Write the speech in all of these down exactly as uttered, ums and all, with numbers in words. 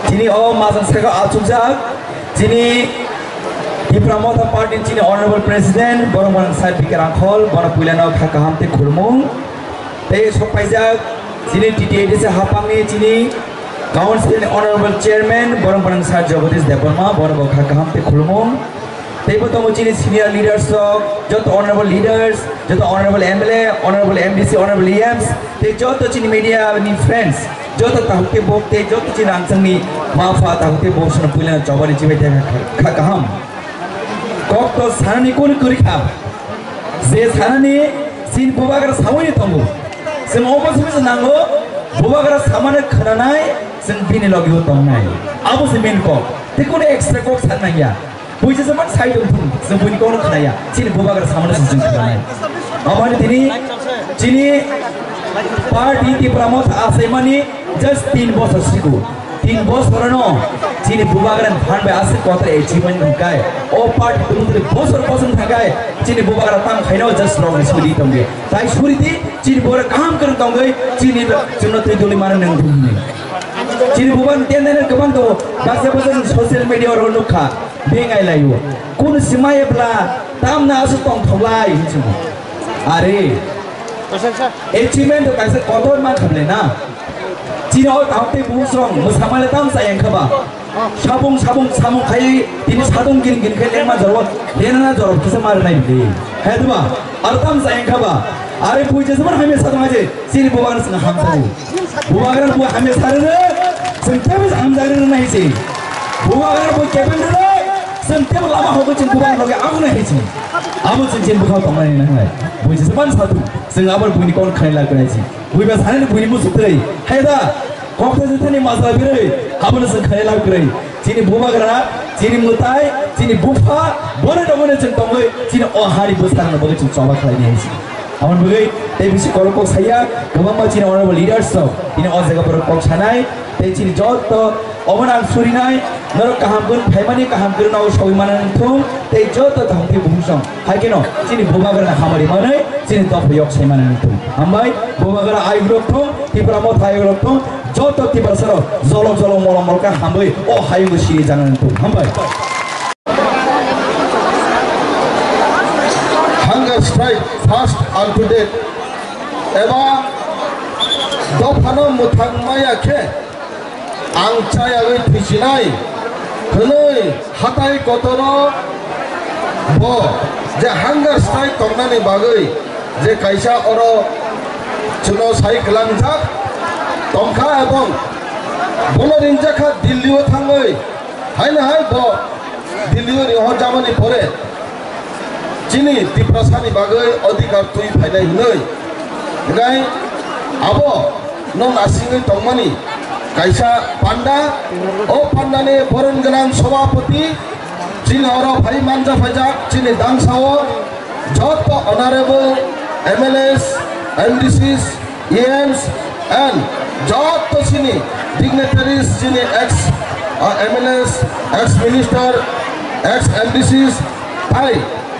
Chini o majang saka achukjak, chini Tipra Motha Party chini Honorable President, borok borok Sir B K Rangkhol, bono puilano kha kaham tei khulumung. Tei sokpaijak, chini T T A D C hapangni chini Council Honorable Chairman, borok borok Sir Jagadish Debbarma, bono bo kha kaham tei khulumung. Teibo tongo chini senior leaders rok, joto honorable leaders, joto honorable M L A, honorable M D C, honorable E Ms, tei joto chini media ni friends, joto tahuk tei bok tei joto chini rangchangni ma pha tahuk tei bok sono puilano chobani chibai tei kha, kha kaham. Kok to sanani kunu kwrwi kha. Je sanani chini bubagra samani tongo. Chwng omo simi se nango, bubagra samani khwnanai, chwng bini logi o tongnai. Abo se main kok. Tei kunu extra kok san nangya. Buijasa man sai tong thung, chwng buini kokno khnaya, chini bubagra samano se chwng khnanai. Aboni tini chini party Tipra Motha achaimani just tin bosor siku. Tin bosorno chini bubagra phan bai aswk kotor achievement hwnkai. O party tongmani bosor bosor thangkai, chini bubagra tam khaino just rong suri tongdi. Tai suri di, chini bubagra kaham kwrwng tongwi, chini chwngno twi duli mano nang thung hwnwi. Chini bubagra tendena kwbang tongo, baksa baksa social media oro nukha. Bengai laio. Kun simai bla tamna asu tong thoklai hinchimo. Are. Achievement to kaisa kotor man khamle na. Chini o tamte busong musamale tam sa yang khaba. Sabung sabung samung khai tini sadung gin gin khai lengma jorbo. Lena na jorbo kisa mar nai bili. Hai duba. Ar tam sa yang khaba. Are pui jesa man hamya sadung aje. Chini bubagra swngo hamjago. Bubagra bo hamya sarino, chwng tebo hamjagrino nai se. Bubagra bo kebengno, chwng tebo lama hogo chwng bubagra loge abo nai se. Abo chwng chini bwkhao tongnai nai nai. Buji se ban satu, chwng abo buini kon khailai krai se. Buiba sanani buini musu tei. Hai da, kokte jithani masra biroi, abo no chwng khailai krai. Chini bubagra, chini mwtai, chini bupha, bono dogone chwng tongwi, chini o hari bwsarno bagwi chwng choba khlaini hai se. Aboni bagwi tei bisi korok kok saya, kwbangma chini honorable leaders rok, tini o jaga borok kok sanai, tei chini joto obono ang surinai, norok kaham kwrwng phaimani, kaham kwrwngno sogwi manani thung, tei joto kaham khe buphang song. Hai kheno chini bubagrano hamari manwi, chini dopha yok sai manani thung. Hambai, bubagra ayuk rok thung, Tipra Motha ayuk rok thung, joto Tiprasa rok jolok jolok molok molok khe hambai, o hayungo siri janani thung. Hambai. Hunger strike first unto death eba dophano mwthang maya khe ang chayagwi thwisinai hwnwi hatai kotoro bo je hunger strike tongnani bagwi je kaisa oro chwngno sai kwlangjak tongkha ebong bono ringjakha Delhi-o thangwi haino hai bo Delhi-o rihorjamani pore chini Tiprasani bagwi adhikar twi phainai hwnwi. Hwnkhe abo no nasingwi tongmani kaisa panda, o pandani boron gwnang sobhapati chini oro phai manja phaijak chini dangsao joto honorable M L As, M D Cs, E Ms and joto chini dignitaries, chini ex, uh, M L As, ex minister, ex M D Cs, tai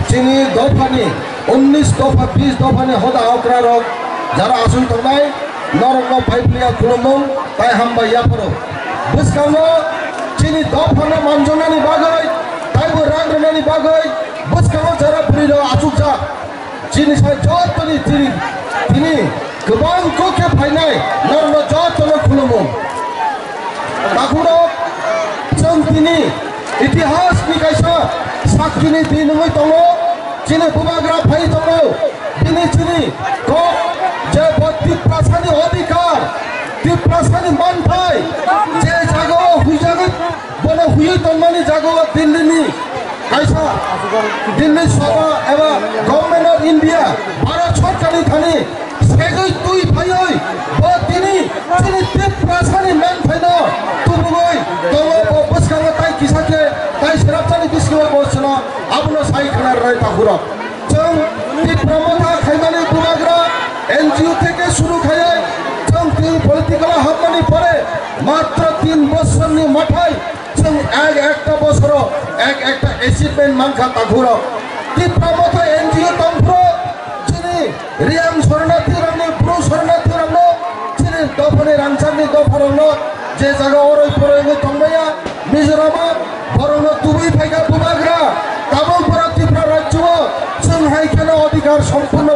chini dophani unnish dopha, bish dophani hoda okra rok jara aswk tongnai, norokno phaiphiliya khulumung tai hambai yapharo. Bwskango chini dophano manjaknani bagwi taibo rang rwnani bagwi bwskango jara bwrwi rok achukjak. Chini sai jotoni tini, tini kwbang kok khe phainai norokno jotono khulumo. Takhurok chwng tini itihasni kaisa sakkini din wngwi tongo. Chini bubagra phai tongo. Bini chini kok je bo Tiprasani odhikar, Tiprasani manthai je jagao huijagwi bono huiwi tongmani jagao Delhi-ni kaisa Delhi Sabha eba Government of India, Bharat Sorkarni thani segwi twi phaiwi bo tini chini Tiprasani manthaino tubugwi tongo. Bo bwskango tai kisa khe tai srapsani biskango bo chwngno abono sai khna rwnai takhurok. Chwng Tipra Motha khaimani bubagra N G O theke shuru khaiwi chwng tini political-o hapmani pore matro tin bosorni mathai chwng ek ekta bosoro ek ekta achievement mankha takhurok. Tipra Motha N G O tongphuru chini Riyang sornathirokni, Bru sornathirokno chini dophani rangchakni dopharokno je jaga oroi poroi wngwi tongmani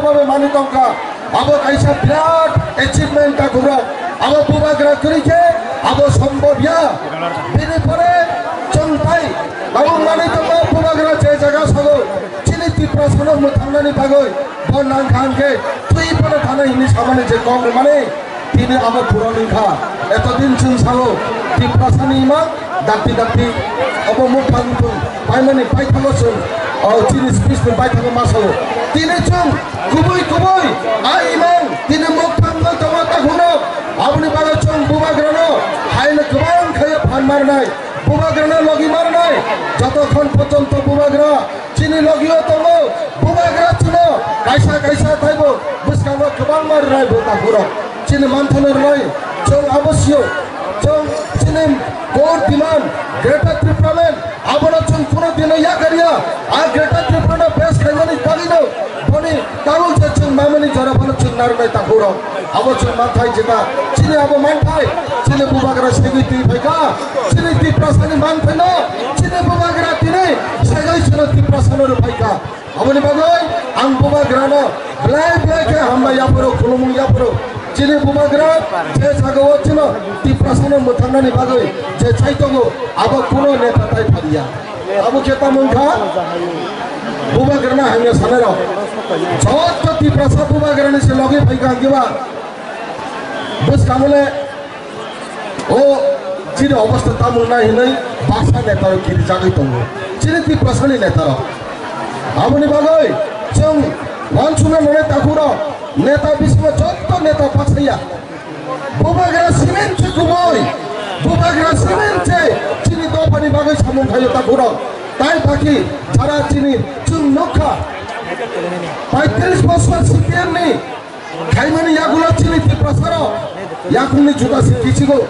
Mani tongkha, abo kaisa birat achievement takhurok, abo bubagra kwrwi khe abo sombobya. Bini pore chwng tai abo mani tongma bubagra je jaga sago chini Tiprasano mwthangnani bagwi bo nangkha hwnkhe twi phano thana hini samani je kok rwmani. Tini abo phuron wngkha, etodin chwng sao, Tiprasani imang dakti dakti, abo muphang muphang paimani paithago chwng, o chini speech ni paithago ma sao. Tini chwng kubui kubui a imang tini muphang no tongma takhunok, aboni bagwi chwng bubagrano haino kwbang khe phan marnai, bubagrano logi marnai, jotokhon porjonto bubagra chini logio tongo, bubagra chwngno kaisa kaisa taibo bwskango kwbangma rwnai bo takhurok. Chini manthano rwnai, chwng abo sio, chwng chini core demand, Greater Tripura Land, abono chwng kuno dino yakarya, a Greater Tripura no best khaimani bagwino, boni tabuk je chwng mamani jora bono chwng narwknai takhurok. Abo chwng manthai jeta, chini abo manthai, chini bubagra segwi twi phaikha, chini Tiprasani manthaino, chini bubagra tini segwi chwngno Tiprasano rwphaikha. Aboni bagwi ang bubagrano belai belai khe hambai yapharo, khulumung yapharo. Chini bubagra je jagao chwngno Tiprasano mwthangnani bagwi je chaitongo, abo kuno neta tai phaliya. Abo khe tamo wngkha bubagrana hamya sanai rok. Joto Tiprasa bubagrani se logi phaikha hwnkhe ba bwskango le o chini obostha tamo nai hinwi baksa neta rok kirijagwi tongo. Chini Tiprasani neta rok. Aboni bagwi chwng wansukna nanai takhurok neta bisingo joto neta baksaya. Bubagra simen se kubui, bubagra simen se chini dophani bagwi samung khaio takhurok. Tai baki jara chini chwng nukha, paitris bosor C P M ni khaimani yagulo chini Tiprasarok yakungni juda se kichigo.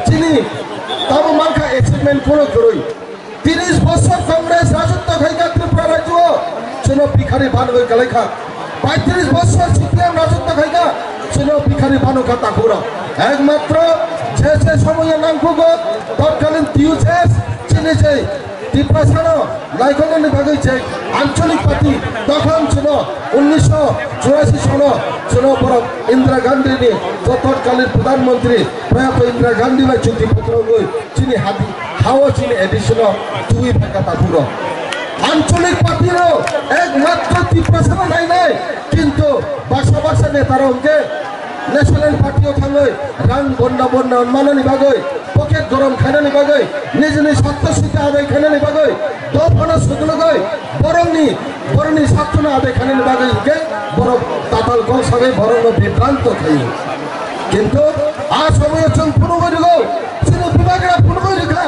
Chini tamo mankha achievement kono kwrwi. Tris bosor Congress rajotto khaikha Tripura rajyo, chwngno bikhari banwi kalaikha. Paitris bosor C P M rajotto khaikha, chwngno bikhari banokha takhurok. Ekmatro je je somoyo nangkukgo, totkalin T U J S, chini je Tiprasano naikolnani bagwi je ancholik party, tokhon chwngno unnisho churasi sono chwngno borok Indira Gandhi ni, totkalin Pradhan Mantri Prayato Indira Gandhi bai chukti potro wngwi chini hadi hao chini addition o twi phaikha takhurok. Ancholik party rok ekmatro Tiprasano nainai, kintu baksa baksa neta rok hwnkhe National Party o thangwi rang bonda bonda manani bagwi, pocket gorom khainani bagwi, nijini satto sita adai khainani bagwi, dophano suglugwi borokni, borokni sattono adai khainani bagwi hwnkhe borok tatal kok sagwi borokno bibranto khaio. Kintu a somoyo chwng phunugwi rwgo, chini bubagra phunugwi rwkha.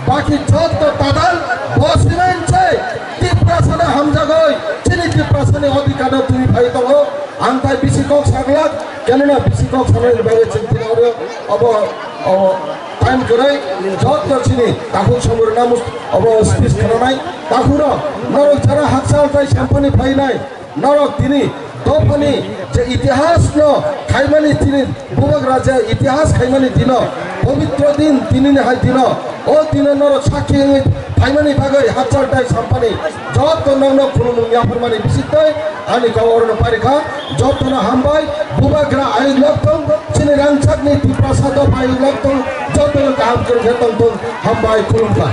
Baki jotto tadal bo simen se Tiprasano hamjagoi, chini Tiprasani odhikarno twi phai tongo. Ang tai bisi kok saglak, kenona bisi kok sanani bagwi chwng tini oro obo, obo time kwrwi jotto chini takhuk samung rwna mus-, obo speech khnanai. Takhuro norok jara hakchal tai sampani phainai. Norok tini dophani je itihas no khaimani tini bubagra je itihas khaimani dino, pobitro din tinini hai dino, o dino norok sakhi wngwi phaimani bagwi hachal tai sampani joto nokno khulumung yapharmani bisingtwi ani kok orono parikha. Jotono hambai, bubagra ayuk lok tong, chini rangchakni Tiprasa dopha ayuk lok tong, jotono kaham kwrwngkhe tongthung, hambai khulumkha.